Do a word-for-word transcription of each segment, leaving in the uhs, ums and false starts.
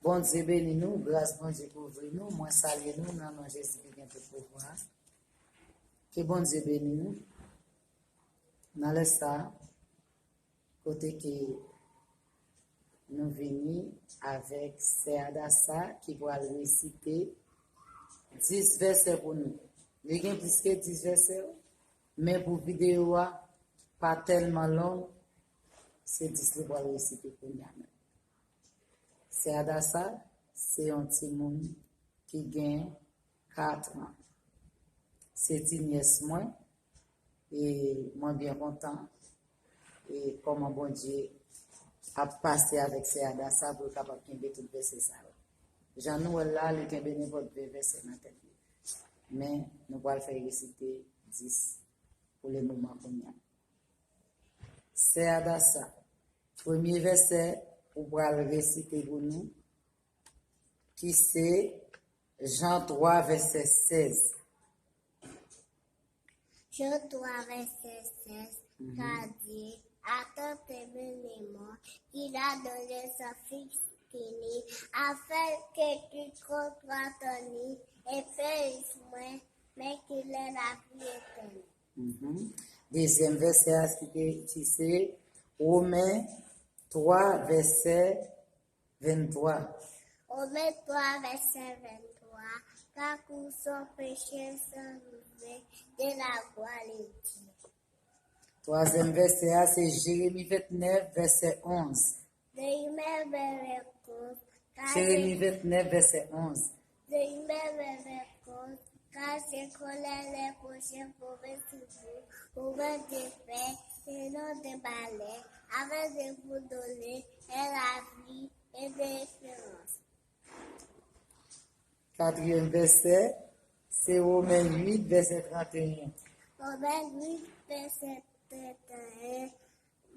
Bondye beni nou, gras Bondye kouvri nou. Mwen salye nou nan non Jezi ki gen tout pouvwa. Ke Bondye beni nou. Nan lè sa, kote ke nou vini avèk sè Adasa ki pral resite dis vèsè pou nou. Li gen plis ke dis vèsè, men pou videyo a pa tèlman long, se dis li pral resite kounye a menm. Sè Adasa se yon timoun ki gen kat an. Se ti nyès mwen, e mwen byen kontan e kòman Bondye ap pase avèk sè Adasa pou l kapab kenbe tout vèsè sa yo. Jan nou wè l la, li kenbe nenpòt ven vèsè nan tèt li. Men, nou pral fè resite dis pou le moman kounye a. Sè Adasa, premye vèsè ou pral resite pou nou, ki se Jan twa, vèsè sèz. Jan twa, vèsè sèz, ka di, Atan te beni mwen, ki ladan lè sa fiks fini, afin ke ki kontwa tani, e peris mwen, men ki lè lavi etènèl. Mhm. Dezyèm vèsè a, ki te, ki se Women twa, vèsè venntwa. Women twa, vèsè venntwa, ka kouzon peche san rive de la glwa de Dye. Twazyèm vèsè a, se Jeremi ventnèf, vèsè onz. Jeremi ventnèf, vèsè onz. Jeremi ventnèf, vèsè onz. Jeremi ventnèf, vèsè onz. Kache kolè lè pwochen pwomèt sou ou, pwomèt de pè, e non de malè, avèk de pou done, e lavi, e de esperans. Katriyèm vèsè, se Women uit, vèsè trannteyen. Women uit, vèsè trannteyen.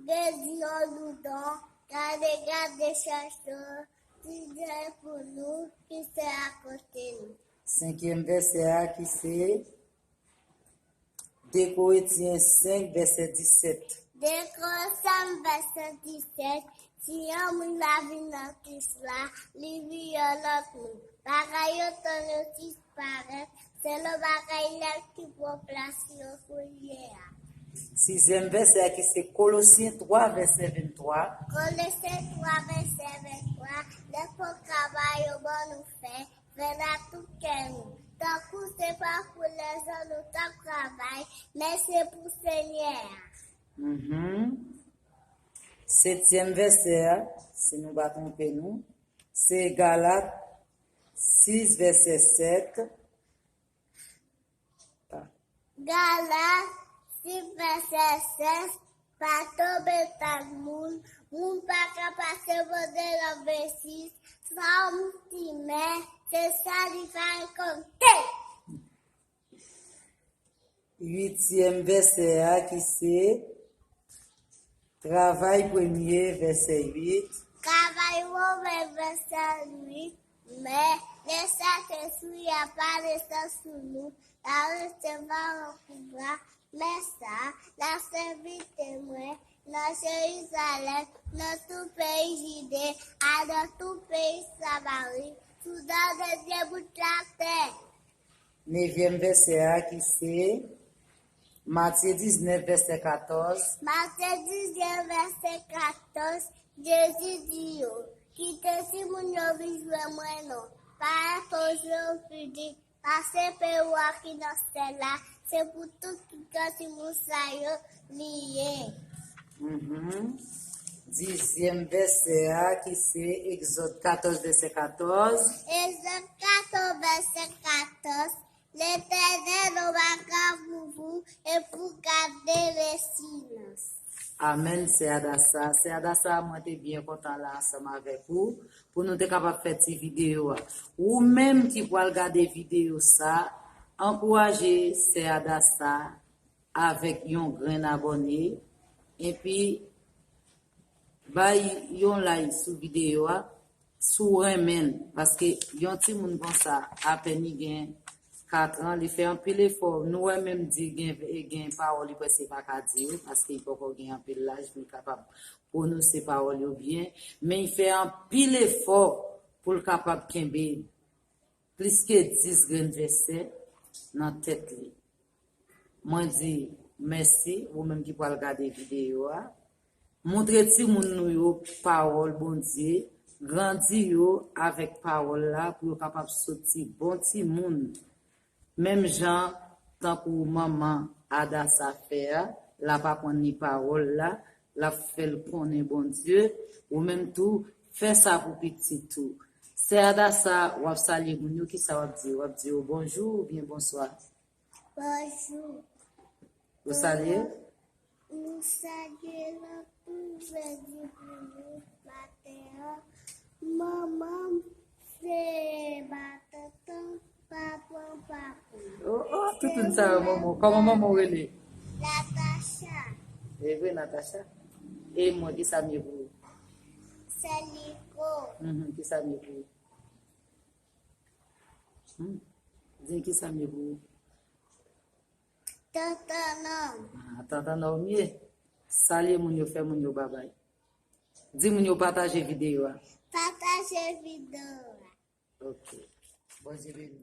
Gade yon loudon, gade, gade chèche, ki gen pou nou, ki se akote nou. Senkyèm vèsè a, ki se De Korentyen senk, vèsè disèt. De Korentyen senk, vèsè disèt. Si yon moun la vin nan Kris la, li vin yon lòt moun. Bagay yo tan yo disparèt, se yon bagay nèf ki pran plas yo kounye a. Sizyèm vèsè a, ki se Kolosyen twa, vèsè venntwa. Kolosyen twa, vèsè venntwa. Nenpòt travay yo ban nou fè, fè l ak tout kè nou. Tankou se pa pou lèzòm nou t ap travay, men se pou Senyè a. Mhm. Setyèm vèsè a, si nou pa twonpe nou, se Galat sis, vèsè sèt. Galat sis, vèsè sèt, pa tonbe tèt moun, moun pa ka pase Bondye nan vèsis, sa w simen, se sa li va rekòlte. Uityèm vèsè a ki se Travay premye, vèsè uit. Travay premye, vèsè uit. Men, lè Sentespri a pa desann sou nou, n a resevwa yon pouvwa. Men sa, n a sèvi temwen nan Jerizalèm, nan tout peyi Jide, a nan tout peyi Samari, sou non de Dye bout latè. Nevyèm vèsè a ki se Matye diznèf, vèsè katòz. Matye diznèf, vèsè katòz, Jezi di yo, kite timoun yo vin jwenn mwen non, pa enpoze yo figi, paske peyi a ki nan syèl la, se pou tout kikè timoun sa yo li ye. Mhm. Dizyèm vèsè a ki se Egzòd katòz, vèsè katòz. Egzòd katòz, vèsè katòz. Letènèl yon bagay pou ou e pou gade le silans. Amèn, sè Adasa. Sè Adasa, mwen te byen kontan la ansanm avèk ou, pou nou te kapab fè ti videyo a. Ou menm ki pral gade videyo sa, ankouraje sè Adasa avèk yon grenn abòne, epi bay yon like sou videyo a, si w renmen l, paske yon timoun konsa, apèn li gen kat an, li fè anpil efò. Nou wè menm di gen, gen pawòl li prèske pa ka di yo, paske li poko gen anpil laj pou l kapab pwononse pawòl yo byen, men li fè anpil efò pou l kapab kenbe plis ke dis grenn vèsè nan tèt li. Mwen di mèsi, ou menm ki pral gade videyo a. Montre timoun nou yo pawòl Bondye, grandi yo avèk pawòl la pou yo kapab soti bon timoun. Menm jan tankou manman Adasa fè a, l ap aprann li pawòl la, l ap fè l konnen Bondye, ou menm tou, fè sa pou pitit ou. Sè Adasa, w ap salye moun yo, kisa w ap di? W ap di yo bonjou oubyen bonswa? Bonjou. Ou salye? Nou salye nan tou vèdi pou nou maten an. Manman m se matant an, papa m papa m. Oh, oh, tout moun sa yo, manman. Kòman manman w rele? Natacha. E vre, Natacha? E mwen, kisa m ye pou ou? Sè Liko. Mhm, kisa m ye pou ou? Hmm. Di m kisa m ye pou ou? Tantan Nòm. Ah, Tantan Nòm ye. Salye moun yo, fè moun yo babay. Di moun yo pataje videyo a. Pataje videyo a. Ok. Bondye beni.